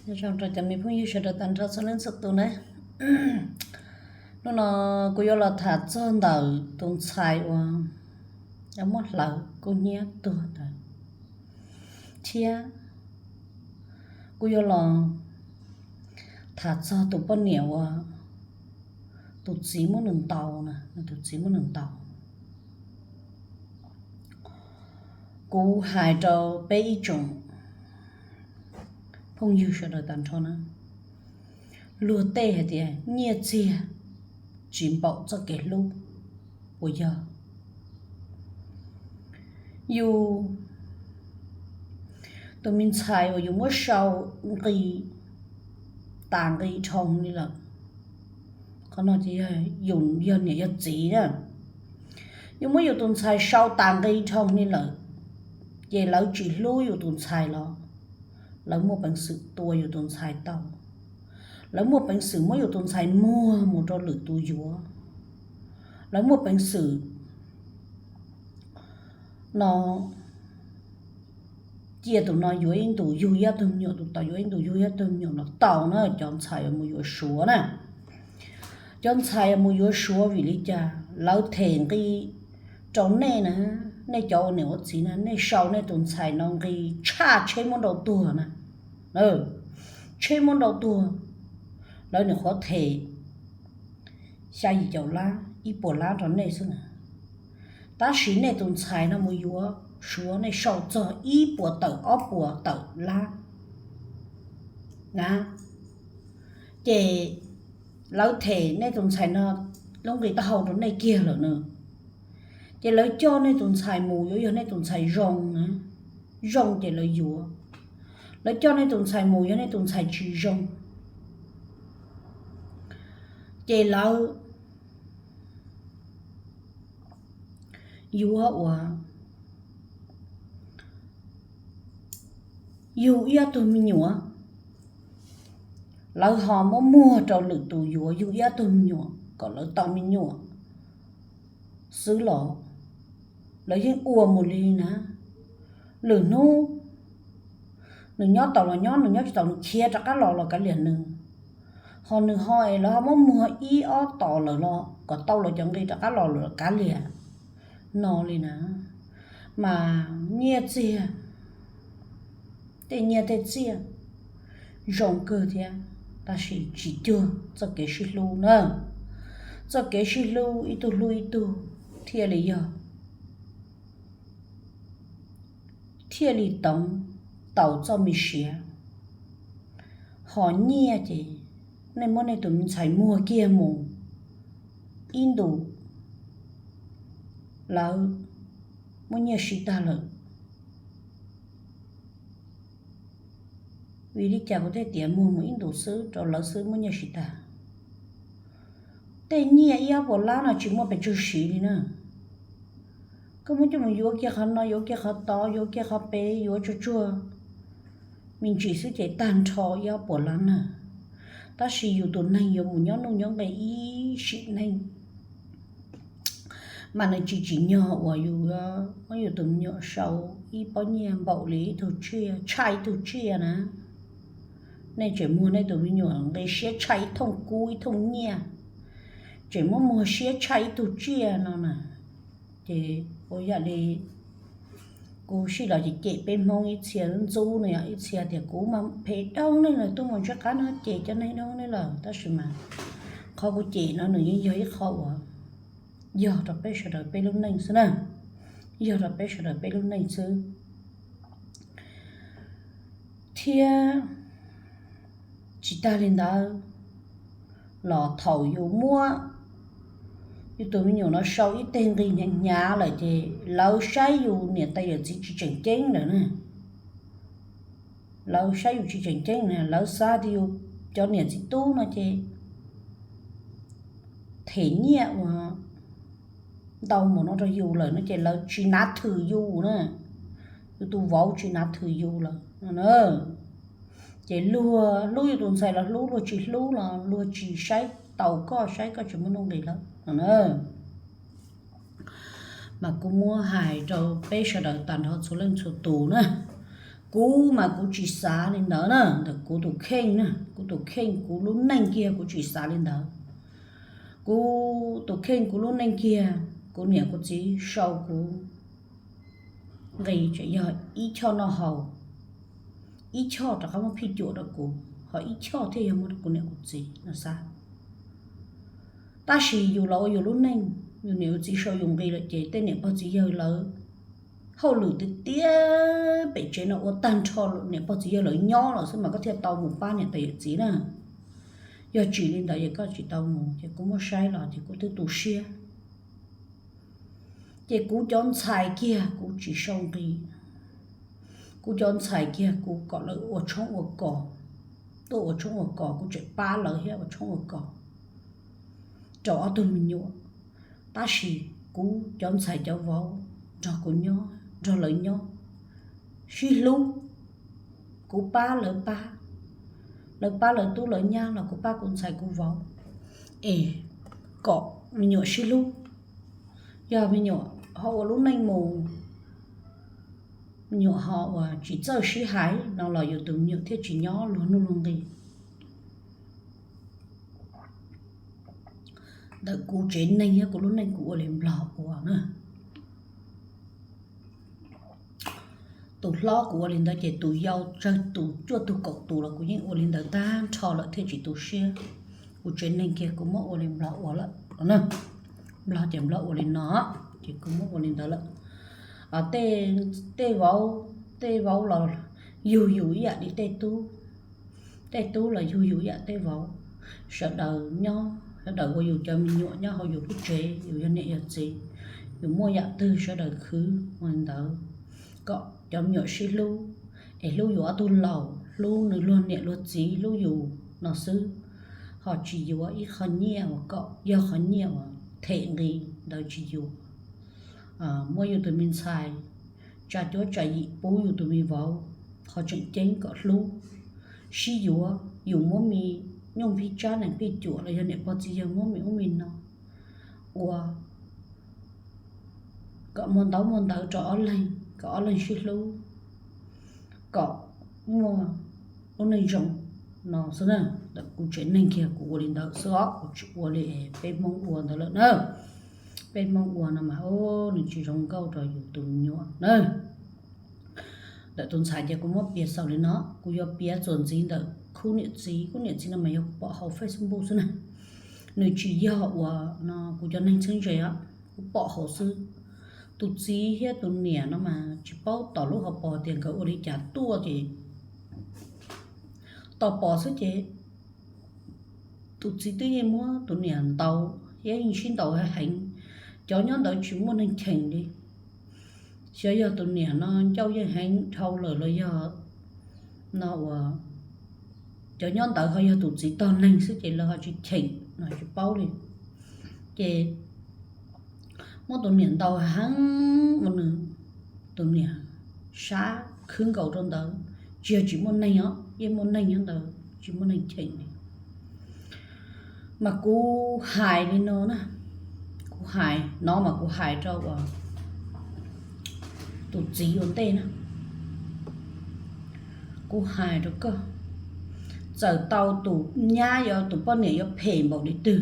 Nyob zoo rau cov me phooj ywg sawv daws tag nrho txhua leej txhua tus na. Hnub no kuv yuav los tham txog ntawm tus ntxhais uas muab hlawv kub hnyiab tuag ntawd, thiab kuv yuav los tham txog tus poj niam uas tus txiv muab nws ntaus na, tus txiv muab nws ntaus. Kuv hais rau peb ib tsoom phooj ywg sawv daws tag nrho na, luag tej hais tias nyiaj txiag tsis npaum txoj kev hlub, puas yog? Yus tus me ntxhais uas yus muab sau nqi tas nqi dhau li lawm, qhov no ces yus yog niam yog txiv na, yus muab yus tus ntxhais sau tas nqi dhau li lawm, ces lawv tsis hlub yus tus ntxhais los lawv muaj peev xwm tua yus tus ntxhais tau, lawv muaj peev xwm muab yus tus ntxhais muag mus rau lwm tus yuav, lawv muaj peev xwm no cia tus no yuav ib ntus yug ib tug me nyuam, tus tod yuav ib ntus yug ib tug me nyuam los tau na. Cov ntxhais uas mus yuav Suav na, cov ntxhais uas mus yuav Suav vim li cas lawv them nqi rau nej na, nej cov ua niam ua txiv na, nej sau nej tus ntxhais no nqi tshaj tsheb muab nrau tuag na, tsheb muab nrau tuag, lawv nyuam qhuav them xya yim caum lab ib puas lab rau nej xwb na. Tab sis nej tus ntxhais no mus yuav Suav nej sau txog ib puas tawm ob puas tawm lab na, ces lawv them nej tus ntxhais no lub nqi taub hau rau nej kiag lawm na. Ces lawv coj nej tus ntxhais mus yuav yog nej tus ntxhais zoo na, zoo ces lawv yuav. Lawv coj nej tus ntxhais mus yog nej tus ntxhais tsis zoo, ces lawv yuav ua yug ib tug me nyuam, lawv ho muab muag rau lwm tus yuav yug ib tug me nyuam kom lawv tau me nyuam xwb los lawv yeej ua mus li na. Lwm hnub nws nyob tau los nyob, nws nyob tsis tau nws khiav rov qab los los kav liam nws, ho nws ho es lawv ho muab muag ib ob tom lawm los kom tau lawv cov nqi rov qab los lawm los kav liam no li na. Mas nyiaj txiag, tej nyiaj tej txiaj zoo kawg thiab, tab sis tsis cuag txoj kev sib hlub na. Txoj kev sib hlub ib tug hlub ib tug thiaj li yog, thiaj li toov tau txoj me siav. Ho nyiaj ces nej muab nej tus me ntxhais muag kiag mus ib ntus, lawv muab nyiaj siv tag lawm. Vim li cas kuv thiaj tias muag mus ib ntus xwb rau lawv xwb muab nyiaj siv tag? Tej nyiaj ib ob puas lab no tsis muaj pes tsawg siv li na. Koj muab coj mus yuav kiag qhov no, yuav kiag qhov tod, yuav kiag qhov pem, yuav tsuag tsuag me ntsis xwb ces tag nrho ib ob puas lab na. Tab sis yus tus neeg yuav mus nyob nuj nyob nqi ib sim neej, mas nws tsis tsim nyog uas yus muab yus tus me nyuam sau ib pob nyiaj npaum li ib tug tsiaj, tshaj ib tug tsiaj na. Nej tseem muag nej tus me nyuam nqi siab tshaj ib thooj kub ib thooj nyiaj, tseem muab muag siab tshaj ib tug tsiaj no na. Ces ua yam li kuv sij los ces cem peb Hmoob ib txhia ntxub no yog ib txhia tias kuv mas phem dhau neeg lawm, tuaj mus ntsib qab no ces cov neeg dhau neeg lawm, tab sis mas qhov kuv cem no nws yeej yog ib qho uas yog rau peb sawv daws peb lub neej xwb na, yog rau peb sawv daws peb lub neej xwb. Thiab tsis tag li ntawd los thaum yus muab yus tus me nyuam no sau ib teg nqi hnyav hnyav lawm ces lawv saib yus niam tais yawm txiv tsis tseem ceeb lawm na. Lawv saib yus tsis tseem ceeb na, lawv xav tias yus cov niam txiv tub no ces them nyiaj uas ntau npaum no rau yus lawm no ces lawv tsis nav thwm yus na, yus tus vauv tsis nav thwm yus lawm no na. Ces luag hlub yus tus ntxhais los hlub, luag tsis hlub los luag tsis saib taus koj, saib koj tsis muaj nuj nqis lawm no na. Mas kuv muab hais rau peb sawv daws tag nrho txhua leej txhua tus na, Kuv mas kuv tsis xav li ntawd na, ntawm kuv tus kheej na, kuv tus kheej kuv lub neej kiag kuv tsis xav li ntawd. Kuv tus kheej kuv lub neej kiag, kuv niam kuv txiv sau kuv nqi tseem yog ib choj noj haus, ib choj rov qab muab phij cuam rau kuv, ho ib choj thiaj yog muab rau kuv niam kuv txiv no xav. Tab sis yus los ua yus lub neej, yus niam yus txiv sau yus nqi lawm ces tej niam pog txiv yawg lawv hauj lwm tiag tiag pem tsev no ua tag nrho niam pog txiv yawg lawv nyob los xwb mas koj thiaj tau mus pab niam tais yawm txiv na. Yog tsis li ntawd ces koj tsis tau mus, ces kuv muab saib los ces kuv twb tu siab. Ces kuv cov ntxhais kiag kuv tsis sau nqi, kuv cov ntxhais kiag kuv kom lawv ua tshoob ua kos, tuaj ua tshoob ua kos kuv tseem pab lawv thiab ua tshoob ua kos rau ob tug me nyuam. Tab sis kuv cov ntxhais cov vauv nrog kuv nyob, nrog lawv nyob, sib hlub, kuv pab lawv pab, lawv pab lawv tub lawv nyab los kuv pab kuv ntxhais kuv vauv, es kom me nyuam sib hlub. Yog me nyuam ho ua lub neej mus, me nyuam ho uas tsis txawj sib hais no los yus tus me nyuam thiaj tsis nyob luag nuj luag nqi. Ntawm kuv tsev neeg thiab kuv lub neej kuv ua li Nplog ua na. Tus hlob kuv ua li ntawd ces tus yau tsawg tus cuaj tug kaum tus los kuv yeej ua li ntawd tag nrho lawm thiaj tsis tu siab. Kuv tsev neeg kiag kuv muab ua li Nplog ua lawm. Nplog ces Nplog ua li no, ces kuv muab ua li ntawd lawm. Tej vauv, tej vauv los yug yus ib yam li tej tub, tej tub los yug yus ib yam tej vauv. Sawv daws nyob, sawv daws ua yus cov me nyuam nyob hauv yus lub tsev, yus yog niam yog txiv, yus muaj yam twg sawv daws khwv ua li ntawd, kom cov me nyuam sib hlub, es hlub yus ob tug laus, hlub nws luag niam luag txiv, hlub yus no xwb. Ho tsis yuav ib qho nyiaj uas kom yog qhov nyiaj uas them nqi ntawd tsis yuav. Muab yus tus me ntxhais tsa cuab tsa yim pub yus tus me vauv, qhov tseem ceeb kom hlub, sib yuav, yus muab me nyuj phij tsab nees phij cuam los yog niam pog txiv yawg muab me ub me no ua kom muaj ntaub muaj ntawv rau ob leeg, kom ob leeg sib hlub, kom muaj lub neej zoo no xwb na. Ntawm kuv tsev neeg kiag kuv ua li ntawd xwb os, kuv tsis ua li peb Hmoob ua ntawd lawm na. Peb Hmoob ua no mas nws tsis zoo nkauj rau yus tus me nyuam na. Ntawm tus ntxhais ces kuv muab piav xaus li no, kuv yuav piav txuas ntxiv ntawm khub niam txiv. Khub niam txiv no mas yog kuv pom hauv Facebook xwb na, nws tsis yog uas no kuv cov neeg txheeb ze os, kuv pom hauv xwb. Tus txiv thiab tus niam no mas tsis paub tom lub hauv paus tias nkawd ua li cas tuaj ces tos pom xwb ces tus txiv twb yeej muab tus niam ntaus thiab yeej sib ntaus heev. Cov nyob ntawd tsis muaj neeg cheem li, xyov yog tus niam no ncauj yeej heev dhau lawm los yog no uas cov nyob ntawd ho yog tus txiv tog neeg xwb ces lawv ho tsis cheem no tsis paub li. Ces muab tus niam ntaus heev ua nws, tus niam sab khwb nkaus rau ntawd, tsis yog tsis muaj neeg os, yeej muaj neeg nyob ntawd tsis muaj neeg cheem li. Mas kuv hais li no na, kuv hais no mas kuv hais rau uas tus txiv ua ntej na, kuv hais rau koj, txawm tau tus nyab yuav tus poj niam yuav phem npaum li twg,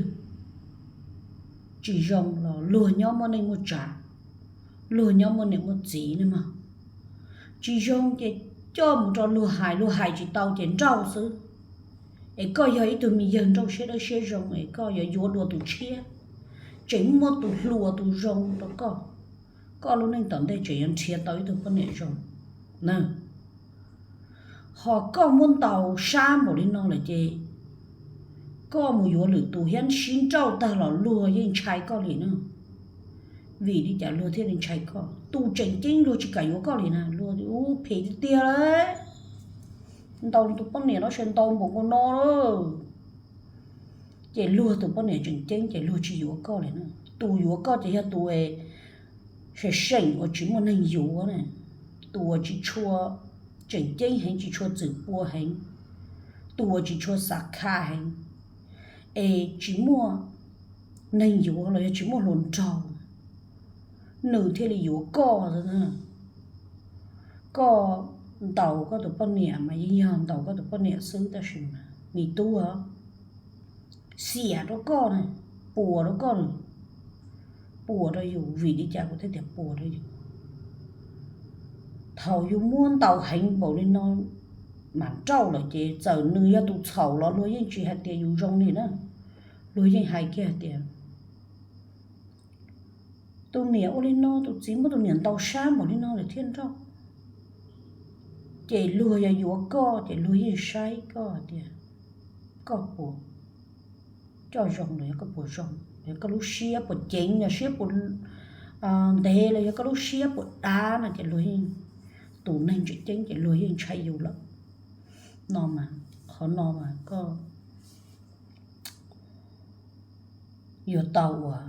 tsis zoo los luag nyob muaj neej muaj tsav, luag nyob muaj niam muaj txiv ne mog. Tsis zoo ces coj mus rau luag hais, luag hais tsis tau ces nrauj xwb. Es koj yog ib tug me yawg nrauj siab dawb siab zoo es koj yuav yuav dua tus tshiab, tseem muaj tus hluas tus zoo rau koj, koj lub neej tom ntej tseem yuav nrhiav tau ib tug poj niam zoo na. Ho koj muab ntaus sab npaum li no lawm ces koj mus yuav lwm tus thiab sib nrauj tag los luag yeej ntshai koj li na. Vim li cas luag thiaj li ntshai koj? Tus tseem ceeb luag tsis kam yuav koj li na, luag ub phem tiag tiag lawm, ntaus tus poj niam no sas ntau npaum nkaus no lawm. Ces luag tus poj niam tseem ceeb ces luag tsis yuav koj li na. Tus yuav koj ces yog tus seem seem uas tsis muaj neeg yuav na, tus uas tsis tshua tseem ceeb heev, tsis tshua txwm pua heev, tus uas tsis tshua xav kha heev, es tsis muaj neeg yuav los yog tsis muaj hluas nraug, nws thiaj li yuav koj. Koj ntaus koj tus poj niam mas yeej yog ntaus koj tus poj niam xwb, tab sis mas me tub, xiam rau koj na, puas rau koj na, puas rau yus. Vim li cas kuv thiaj tias puas rau yus? Thaum yus muab ntaus heev npaum li no mam nrauj lawm ces txawm nws yog tus txhaum los luag yeej tsis hais tias yus zoo li na. Luag yeej hais kiag hais tias tus niam ua li no, tus txiv muab tus niam ntaus sab npaum li no lawm thiaj nrauj. Ces luag yog yuav koj ces luag yeej saib koj hais tias koj puas coj zoo los yog koj puas zoo, yog koj lub siab puas ceev, yog siab puas ntev los yog koj lub siab puas dav no ces luag yeej, tus neeg tseem ceeb ces luag yeej ntshai yus lawm. No mas, qhov no mas koj yuav tau ua,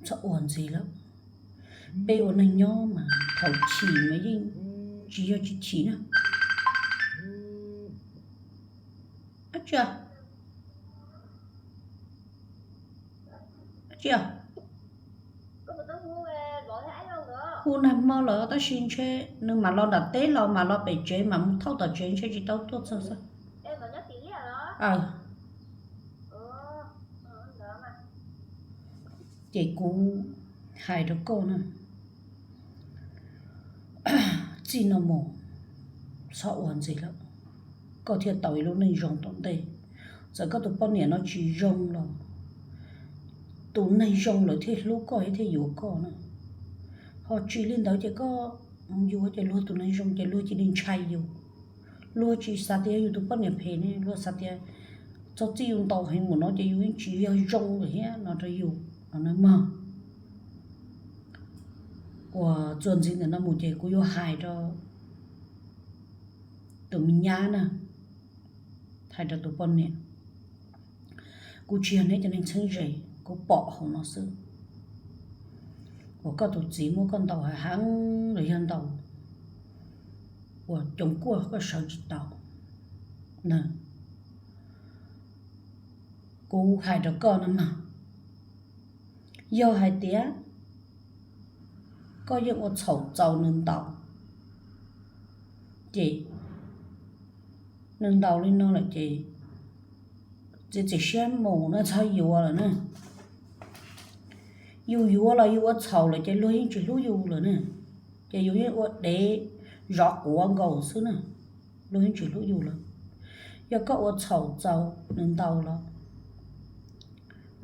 txhob ua ntxiv lawm. Peb ua neeg nyob mas thaum chim mas yeej tsis yog tsis chim na. Ab tsi, ab tsi, hu nag hmo lawm tab sis ntshe nws mam los nram teb los mam los pem tsev mam mus thauj tom tsev ntshe tsis tau tuaj txog xwb. Ces kuv hais rau koj na, txij no mus txhob ua ntxiv lawm, koj thiaj tau ib lub neej zoo tom ntej. Txawm koj tus poj niam no tsis zoo los tus neeg zoo lawm thiaj hlub koj thiab thiaj yuav koj na. Ho tsis li ntawd ces koj yuav ces luag tus neeg zoo ces luag cia li ntshai yus. Luag tsis xav tias yus tus poj niam phem ne, luag xav tias txog txij yus ntaus heev mus no ces yus yeej tsis yog zoo lawm thiab no rau yus no na mog. Uas txuas ntxiv ntawm no mus ces kuv yuav hais rau tus me nyab na, hais rau tus poj niam. Kuv tsis yog neb cov neeg txheeb ze, kuv pom hauv no xwb. Uas koj tus txiv muab koj ntaus heev heev los yog ntaus uas coom kuaj koj sawv tsis tau na. Kuv hais rau koj no mas, yog hais tias koj yeej ua txhaum txaus nws ntaus, ces nws ntaus li no lawm ces txiav txim siab mus na, txhob yuav lawm na. Yus yuav los yus ua txhaum lawm ces luag yeej tsis hlub yus lawm na. Ces yus yeej ua dev zov quav nkaus xwb na, luag yeej tsis hlub yus lawm. Yog koj ua txhaum txaus nws ntaus los,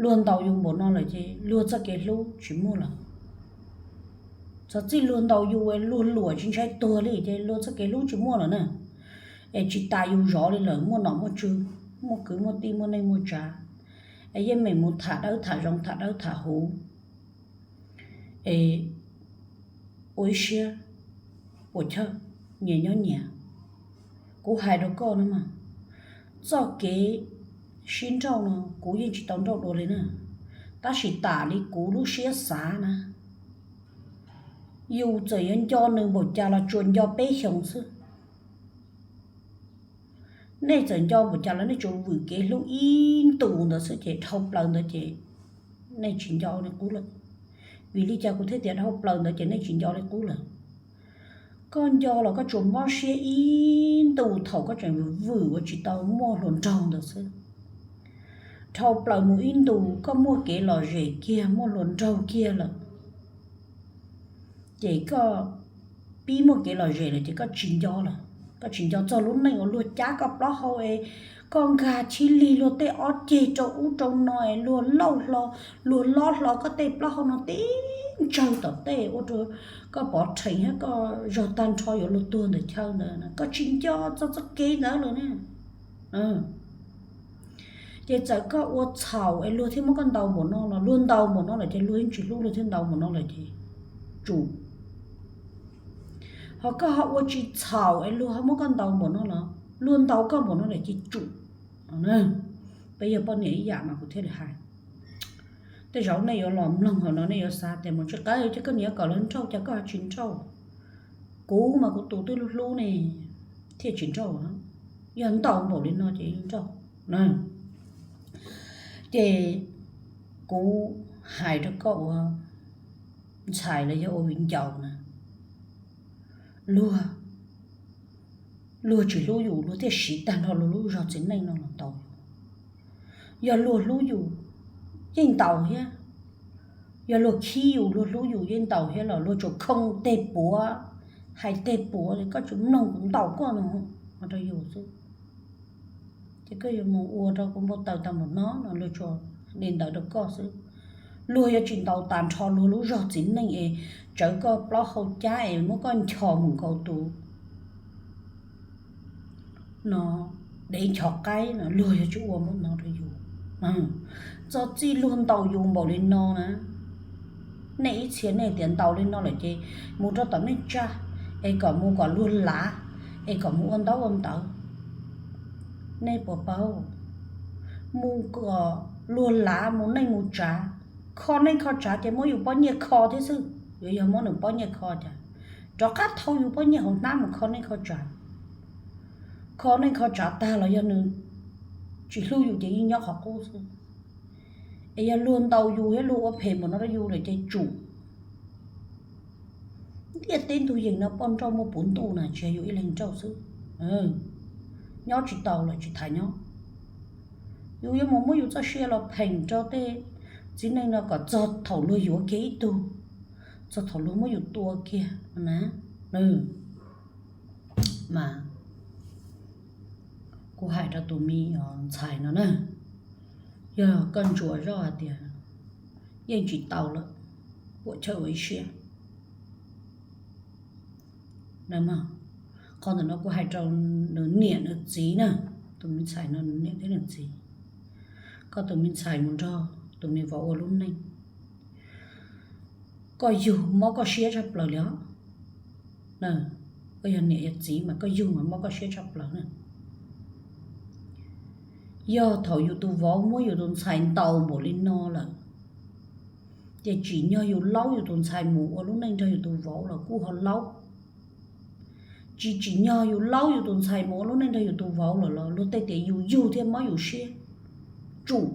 luag ntaus yus npaum no lawm ces luag txoj kev hlub tsis muaj lawm. Txog txij luag ntaus yus luag luam tsis ntshai tuag li ces luag txoj kev hlub tsis muaj lawm na. Es tsis tas yus zov li lawm, muaj nom muaj tswv, muaj kwv muaj tij, muaj neej muaj tsav, es yeej meem mus tham dawb tham zoo, tham dawb tham huv, es ua ib siab puas chawj, nyias nyob nyias. Kuv hais rau koj no mas, txoj kev sib nrauj no kuv yeej tsis tau nrauj dua li na, tab sis tam li kuv lub siab xav na, yus txawm yuav nco nws npaum cas los tsuas nco peb xyoos xwb. Nej txawm nco npaum cas los nej tsuas vwm kev hlub ib ntus ntawd xwb ces dhau plaws ntawd ces nej tsis nco li qub lawm. Vim li cas kuv thiaj tias dhau plaws ntawd ces nej tsis nco li qub lawm? Koj nco los koj tsuas mob siab ib ntus thaum koj tseem vwm ua tsis tau muaj hluas nraug ntawd xwb. Dhau plaws mus ib ntus koj muaj kev lom zem kiag, muaj hluas nraug kiag lawm, ces koj pib muaj kev lom zem lawm ces koj tsis nco lawm. Koj tsis nco txog lub neej uas luag cab koj plaub hau es koj nkag chib lig luag tej ob ceg rau ub rau no es luag lauj hlo, luag lob hlo koj tej plaub hau no tib ntsawg tom tej ua rau koj pov rhees thiab koj zog tag nrho yuav luag tuag ntawm chaw ntawd. Koj tsis nco txog txoj kev ntawd lawm ne. Ces txawm koj ua txhaum es luag thiaj muab koj ntaus npaum no los, luag ntaus npaum no lawm ces luag yeej tsis hlub, luag thiaj ntaus npaum no lawm ces tsum. Ho koj ho ua tsis txhaum es luag ho muab koj ntaus npaum no los, luag ntaus koj npaum no lawm ces tsum. Peb yog poj niam ib yam mas kuv thiaj li hais. Tej zaum nej yuav los mloog hauv no nej yuav xav tias mus tsis qab, ces koj niam kom lawv nrauj cas koj ho tsis nrauj? Kuv mas kuv tus twb hlub hlub ne, thiaj tsis nrauj. Yog ntaus npaum li no ces nrauj. Ces kuv hais rau koj ua ntxhais los yog ua viv ncaus na, luag luag tsis hlub yus, luag thiaj siv tag nrho luag lub zog txiv neej no los ntaus yus. Yog luag hlub yus yeej ntaus thiab, yog luag khib yus, luag hlub yus yeej ntaus thiab los luag tsuas khoo teg puav, hais teg puav, koj tsis mloog kuv ntaus koj no rau yus xwb. Ces koj yuav mus ua rau kuv npau taws tau npaum no no, luag tsuas li ntawd rau koj xwb. Luag yuav tsis ntaus tas nrho luag lub zog txiv neej es tsawv koj plaub hau cab es muab koj nchos mus nkaus tus no dev nchos qaib no, luag yuav tsis ua npaum no rau yus. Txog txij luag ntaus yus npaum li no na, nej ib txhia nej tias ntaus li no lawm ces mus rau tom nej tsaj es kom mus kom luag lav, es kom mus ua ntaub ua ntawv. Nej puas paub? Mus kom luag lav, mus neej mus tsav, kho neej kho tsav ces muab yus pob nyiaj kho thiab xwb. Yuav yog muab nws pob nyiaj kho cas, rov qab thau yus pob nyiaj hauv hnab mus kho neej kho tsav. Kho neej kho tsav tag los yog nws tsis hlub yus ces yeej nyob qhov qub xwb. Es yog luag ntaus yus thiab luag ua phem npaum no rau yus lawm ces tsum ntiaj teb ntug yees no poj nrauj muaj puv ntuj na, tsis yog yus ib leeg nrauj xwb. Nyob tsis tau lawm tsis tas nyob. Yus yuav mus muab yus txoj sia los pheem rau tej txiv neej no kom txog thaum luag yuav kiag ib tug, txog thaum luag muab yus tua kiag na. Mas kuv hais rau tus me ntxhais no na, yog koj ntsuas zoj hais tias yeej tsis tau lawm, ua chawj ua ib siab. Qhov ntawm no kuv hais rau nws niam nws txiv na, tus me ntxhais no nws niam thiab nws txiv. Koj tus me ntxhais mus nrog tus me vauv ua lub neej, koj yug mob koj siab tshaj plaws li os. Koj yog niam yog txiv mas koj yug mas mob koj siab tshaj plaws na. Yog thaum yus tus vauv muab yus tus ntxhais ntaus npaum li no lawm, ces tsim nyog yus laub yus tus ntxhais mus ua lub neej nrog yus tus vauv los kuj ho laub. Tsis tsim nyog yus laub yus tus ntxhais mus ua lub neej nrog yus tus vauv lawm los luag tej tias yus yug thiaj mob yus siab. Tsum,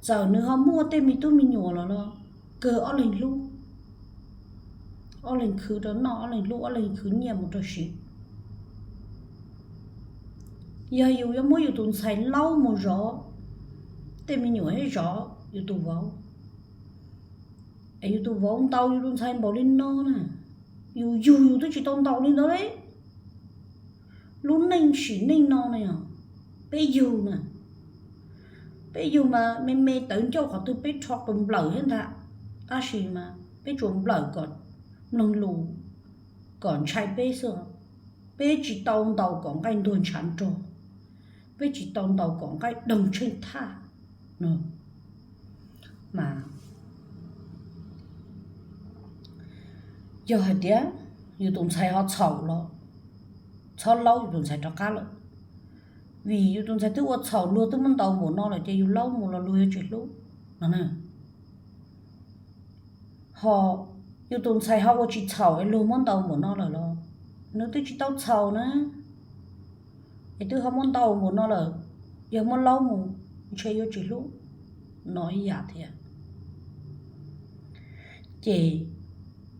txawm nws ho muaj tej me tub me nyuam los los kawg ob leeg hlub, ob leeg khwv rau noj, ob leeg hlub, ob leeg khwv nyiaj mus rau siv. Yog yus yuav muab yus tus ntxhais laub mus zov tej me nyuam thiab zov yus tus vauv, es yus tus vauv ntaus yus tus ntxhais npaum li no na, yus yug yus twb tsis tau ntaus li ntawd li. Lub neej sim neej no na yog peb yug na, peb yug mas me me tawv ncauj qhov twg peb rho qws nplawm thiab ntag, tab sis mas peb tsuas nplawm kom mloog lus, kom ntshai peb xwb. Peb tsis tau ntaus kom nqaij ntuag ntshav nrog, peb tsis tau ntaus kom nqaij doog tsheej thaj no. Mas yog hais tias yus tus ntxhais ho txhaum los txhob laub yus tus ntxhais rov qab lawm, vim yus tus ntxhais twb ua txhaum luag twb muab ntaus npaum no lawm ces yus laub mus los luag yuav tsis hlub no. Ho yus tus ntxhais ho ua tsis txhaum es luag muab ntaus npaum no lawm los nws twb tsis tau txhaum na, es twb ho muab ntaus npaum no lawm, yog muab laub mus ntshe yuav tsis hlub no ib yam thiab. Ces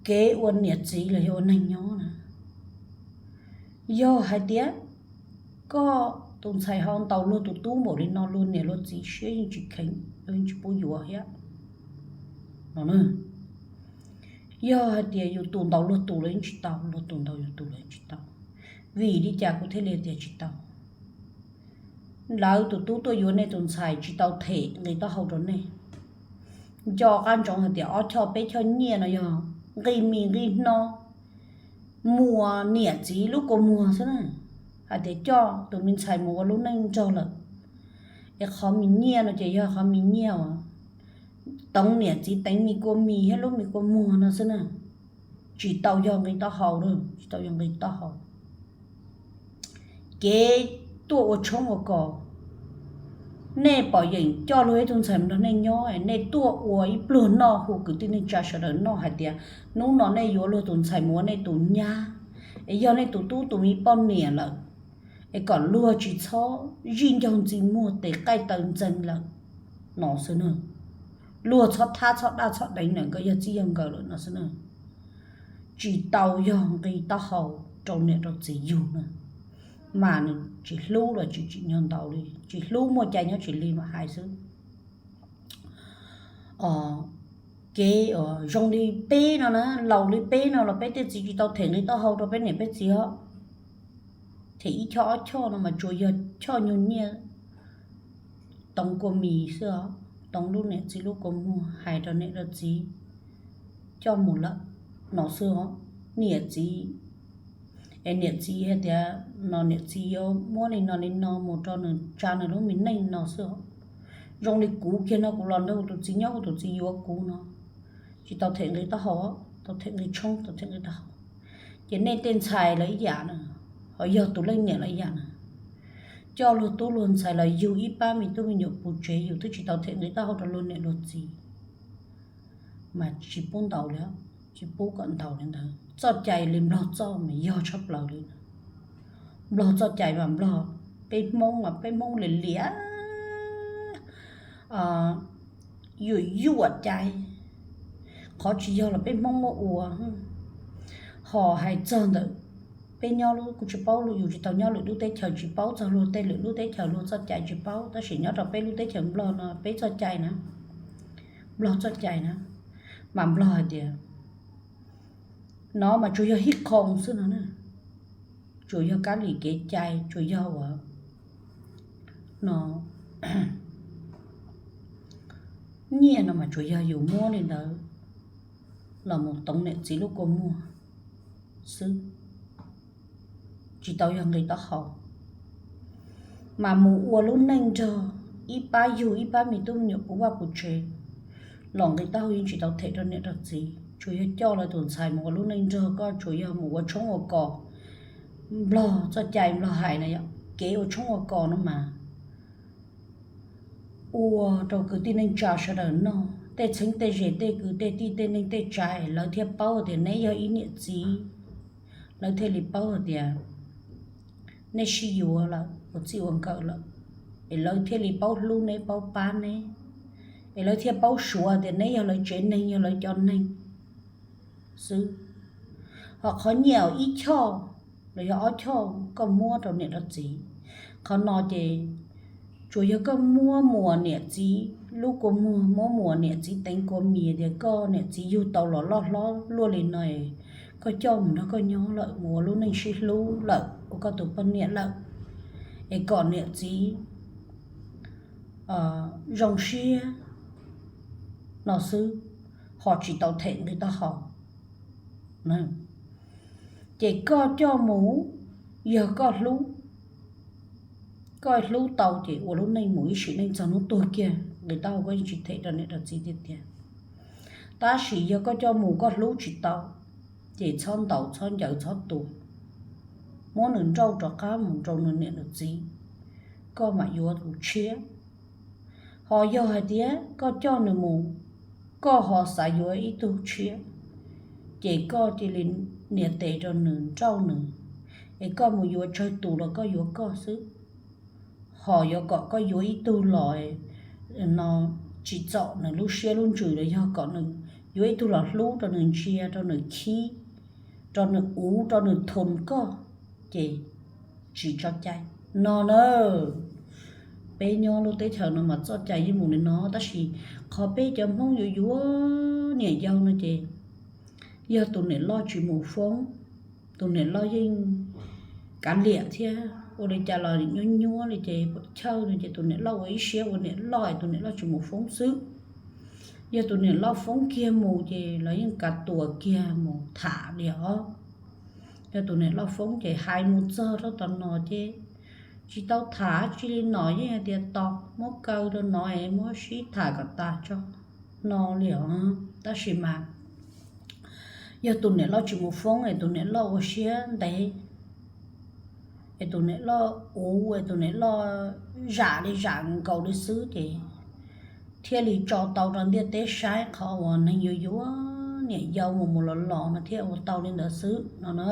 kev ua niam txiv los yog ua neeg nyob na, yog hais tias koj tus ntxhais ho ntaus luag tus tub npaum li no, luag niam luag txiv siab yeej tsis kheev, luag yeej tsis pub yuav thiab no. Yog hais tias yus tus ntaus luag tus los yeej tsis tau, luag tus ntaus yus tus los yeej tsis tau. Vim li cas kuv thiaj li tias tsis tau? Lawv tus tub tuaj yuav nej tus ntxhais tsis tau them nqi taub hau rau nej. Nco qab ntsoov hais tias ob choj peb choj nyiaj no yog nqi mis nqi hno, muas niam txiv lub kua muag xwb na. Hais tias coj tus me ntxhais mus ua lub neej nrog lawm, es qhov mis nyiaj no ces yog qhov mis nyiaj uas teev niam txiv teev me kua mis thiab lub me kua muag no xwb na. Tsis tau yog nqi taub hau, tsis tau yog nqi taub hau. Kev tuaj ua tshoob ua kos, nej pom yeem coj luag ib tug ntxhais nrog nej nyob, nej tuaj ua ib pluag noj hu kwv tij neej tsa sawv daws noj hais tias hnub no nej yuav luag tus ntxhais mus ua nej tus nyab, es yog nej tus tub tus me poj niam lawm, es kom luag tsis txhob zij ncaug ntxi muag tes qaij taw ntxeev lawm no xwb na. Luag txhob thab txhob daj txhob deev ntawm nkawd yog txij yog nkawm lawm no xwb na. Tsis tau yog nqi taub hau. rau niam rau txiv yug na, mas nws tsis hlub los tsis tsim nyog ntaus li, tsis hlub muaj cai nyob tsis li mam hais xwb. Kev zoo li peb no na, laus li peb no los peb tej txiv tsis tau them nqi taub hau rau peb niam peb txiv os. Them ib choj ob choj no mas tsuas yog choj nyuag nyiaj toov kua mis xwb os, toov lub niam txiv lub kua muag hais rau niam rau txiv coj mus lawm no xwb os. Niam txiv, es niam txiv hais tias no niam txiv yuav muab li no li no mus rau nws tsa nws lub me neej no xwb os. Zoo li kuv kiag no kuv los nrog kuv tus txiv nyob kuv tus txiv yuav kuv no, tsis tau them nqi taub hau, tau them nqi tshoob tau them nqi taub hau. Ces nej tej ntxhais los ib yam na, ho yog tus leej niam los ib yam na, coj luag tub luag ntxhais los yug ib pab me tub me nyuam puv tsev yus twb tsis tau them nqi taub hau rau luag niam luag txiv, mas tsis pub ntaus li, tsis pub kom ntaus li ntawd. Txoj cai li Nplog txoj mas yog tshaj plaws li. Nplog txoj cai mas Nplog, peb Hmoob mas peb Hmoob liam liam, yuam yuam cai, qhov tsis yog los peb Hmoob muab ua. Ho hais txog ntawm peb nyob lub, kuv tsis paub, yus tsis tau nyob lwm lub teb chaws tsis paub txog luag tej lwm lub teb chaws luag txoj cai tsis paub, tab sis nyob rau peb lub teb chaws Nplog no peb txoj cai na, Nplog txoj cai na, mas Nplog hais tias no mas tsuas yog hij khoom xwb no na, tsuas yog kab lis kev cai, tsuas yog uas no nyiaj no mas tsuas yog yus muab li ntawd los mus toov niam txiv lub kua muag xwb, tsis tau yog nqi taub hau. Mas mus ua lub neej nrog ib pab yug ib pab me tub me nyuam puv vaj puv tsev los nqi taub hau yeej tsis tau them rau niam rau txiv, tsuas yog coj lawv tus ntxhais mus ua lub neej nrog koj, tsuas yog mus ua tshoob ua kos. Nplog txoj cai Nplog hais na yom, kev ua tshoob ua kos no mas ua rau kwv tij neej tsa sawv daws noj, tej txheeb tej ze tej kwv tej tij tej neej tej tsa es lawv thiaj paub tias neb yog ib niam txiv, lawv thiaj li paub hais tias neb sib yuav lawm ua txij ua nkawm lawm, es lawv thiaj li paub hlub neb paub pab neb, es lawv thiaj paub suav tias neb yog lawv tsev neeg yog lawv cov neeg xwb. Ho qhov nyiaj ib choj los yog ob choj koj muab rau niam rau txiv, qhov no ces tsuas yog koj muab muas niam txiv lub kua muag, muab muas niam txiv teev kua mis tias koj niam txiv yug tau los loj hlob luaj li no, koj coj mus nrog koj nyob lawm mus ua lub neej sib hlub lawm ua koj tus poj niam lawm, es kom niam txiv zoo siab no xwb, ho tsis tau them nqi taub hau. Ces koj coj mus, yog koj hlub, koj hlub tau ces ua lub neej mus ib sim neej txog hnub tuag kiag nqi taub hau koj yeej tsis them rau niam rau txiv tiag tiag. Tab sis yog koj coj mus koj hlub tsis tau, ces txhob ntaus txhob ncaws txhob tua, muab nws nrauj rov qab mus rau nws niam nws txiv, koj mam yuav tus tshiab. Ho yog hais tias koj coj nws mus, koj ho xav yuav ib tug tshiab, ces koj cia li nias tes rau nws nrauj nws, es koj mus yuav tsawg tus los koj yuav koj xwb. Ho yuav kom koj yuav ib tug los no tsis txom nws lub siab lub ntsws los yog kom nws yuav ib tug los hlub rau nws ntsia rau nws khib, rau nws uv rau nws thoo koj, ces tsis tso cai no na. Peb nyob lub teb chaws no mas txoj cai yeej mus li no, tab sis qhov peb cov Hmoob yuav yuav niam yau no ces yog tus niam loj tsis mus foob, tus niam loj yeej kav liam thiab ua li cas los nyuab nyuab li ces puas chawj no ces tus niam loj ua ib siab ua niam loj es tus niam loj tsis mus foob xwb. Yog tus niam loj foob kiag mus ces lawv yeej kav tuas kiag mus tham li os. Yog tus niam loj foob ces hais mus txog rau tom no ces tsis tau tham tsi li no, yeej hais tias tos muab kaw rau no es muab sib tham kom tas tso no li os. Tab sis mas yog tus niam loj tsis mus foob es tus niam loj ua siab ntev es tus niam loj uv es tus niam loj zam li zam nkaus li xwb ces thiaj li tso tau rau ntiaj teb saib qhov uas neeg yuav yuav niam yau mus mus los los no thiaj ua tau li ntawd xwb no na.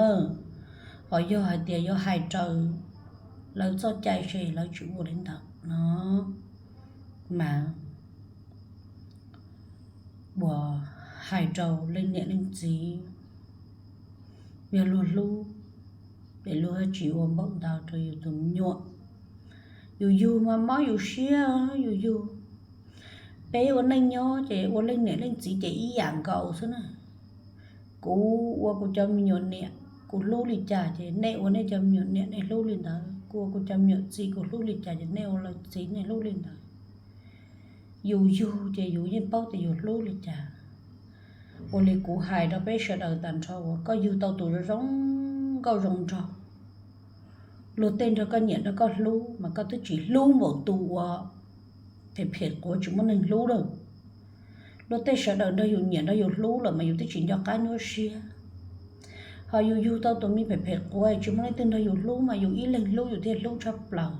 Ho yog hais tias yuav hais raws lawv txoj cai ces lawv tsis ua li ntawd no. Mas uas hais rau leej niam leej txiv, yog luag hlub ces luag tsis ua npaum ntawd rau yus tus me nyuam. Yus yug mas mob yus siab, yus yug. Peb ua neej nyob ces ua leej niam leej txiv ces ib yam nkaus xwb na. Kuv ua kuv cov me nyuam niam kuv hlub li cas ces nej ua nej cov me nyuam niam nej hlub li ntawd, kuv ua kuv cov me nyuam txiv kuv hlub li cas ces nej ua lawv txiv nej hlub li ntawd. Yus yug ces yus yeej paub tias yus hlub li cas. Ua li kuv hais rau peb sawv daws tag nrho uas koj yug tau tus zoo zoo nkauj zoo nraug, luag tej nrog koj nyiam nrog koj hlub mas koj twb tsis hlub npaum tus uas phem phem quav tsis muaj neeg hlub lawm. Luag tej sawv daws nrog yus nyiam nrog yus hlub lawm mas yus twb tsis nco qab nyuaj siab. Ho yus yug tau tus me phem phem quav tsis muaj leej twg nrog yus hlub mas yus ib leeg hlub yus thiaj hlub tshaj plaws.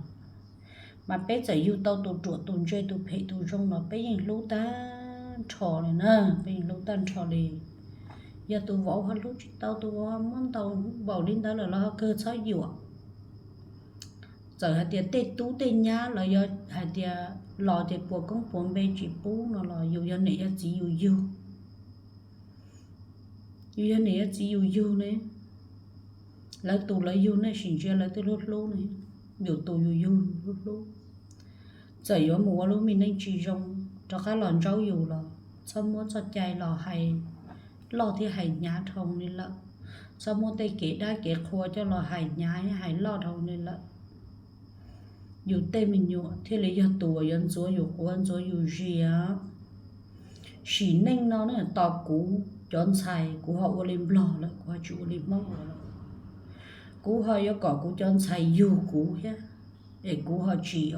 Mas peb txawm yug tau tus ruam tus ntse tus phem tus zoo los peb yeej hlub tag nrho li na, peb yeej hlub tag nrho li. Yog tus vauv ho hlub tsis tau, tus vauv ho muab ntaus npaum li ntawd lawm los ho kawg txhob yuam. Txawm hais tias tej tub tej nyab los yog hais tias los ces puas koob puas npe tsis pub no los yus yog niam yog txiv yus yug. Yus yog niam yog txiv yus yug ne, lawv tus lawv yug ne, sim ntsia lawv twb hlub hlub ne, yus tus yus yug hlub hlub. Txawm yuav mus ua lub me neej tsis zoo, rov qab los ntsaub yus los txhob muab txoj cai los hais loj thiab hais hnyav dhau li lawm. Txhob muab tej kev dab kev qhua coj los hais hnyav hais loj dhau li lawm. Yus tej me nyuam thiaj li yog tus uas yuav ntxuav yus quav ntxuav yus zias. Sim neej no na, tos kuv cov ntxhais kuv ho ua li Nplog lawm, kuv ho tsis ua li Hmoob ua lawm. Kuv ho yuav kom kuv cov ntxhais yug kuv thiab, es kuv ho tsis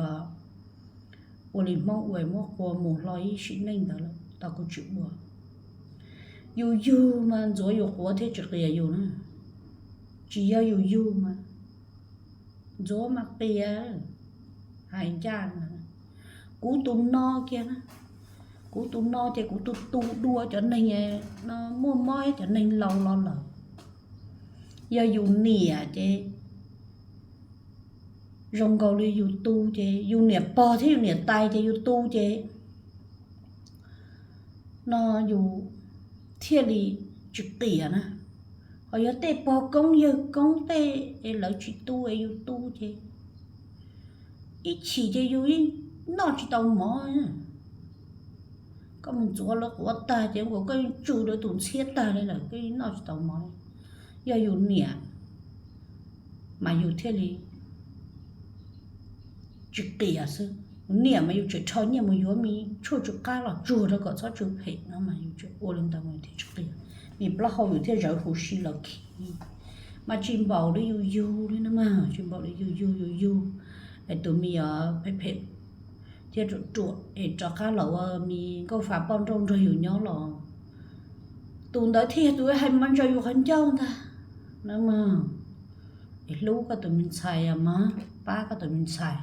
ua li Hmoob ua muab qua mus hlo ib sim neej ntawd lawm, tos kuv tsis ua. Yus yug mas ntxuav yus quav thiab tsis qias yus na. Tsis yog yus yug mas ntxuav mas qias, hais ncaj. Kuv tus no kiag na, kuv tus no ces kuv tus tu dua cov neeg no muaj mob, cov neeg laus los lawm. Yog yus niam ces zoo nkaus li yus tu ces yus niam pog thiab yus niam tais ces yus tu ces no yus thiaj li tsis qias na. Ho yog tej pog koob yawg koob tej es lawv tsis tu es yus tu ces ib chim ces yus yeej noj tsis tau mov. Koj mus ntxuav lawv quav tag ces ua koj yeej tsw rau tus ntxhiab tag li lawm, koj yeej noj tsis tau mov. Yog yus niam mas yus thiaj li tsis qias xwb. Yus niam mas yus tseem rho nyiaj mus yuav me tshuaj tsw qab los tsuag rau kom txhob tsw phem no mas yus tseem ua li ntawd mas yus thiaj tsis qias. Me plaub hau yus thiaj zawv huv si los khi. Mas tsis npaum li yus yug li no mas, tsis npaum li yus yug, yus yug es tus me nyuam phem phem thiab ruam ruam es rov qab los ua me nkauj fa poj nrauj nrog yus nyob los tus ntawd thiaj yog tus hais mas ntsaws yus qhov ncauj ntag na mas. Es hlub koj tus me ntxhais mas pab koj tus me ntxhais.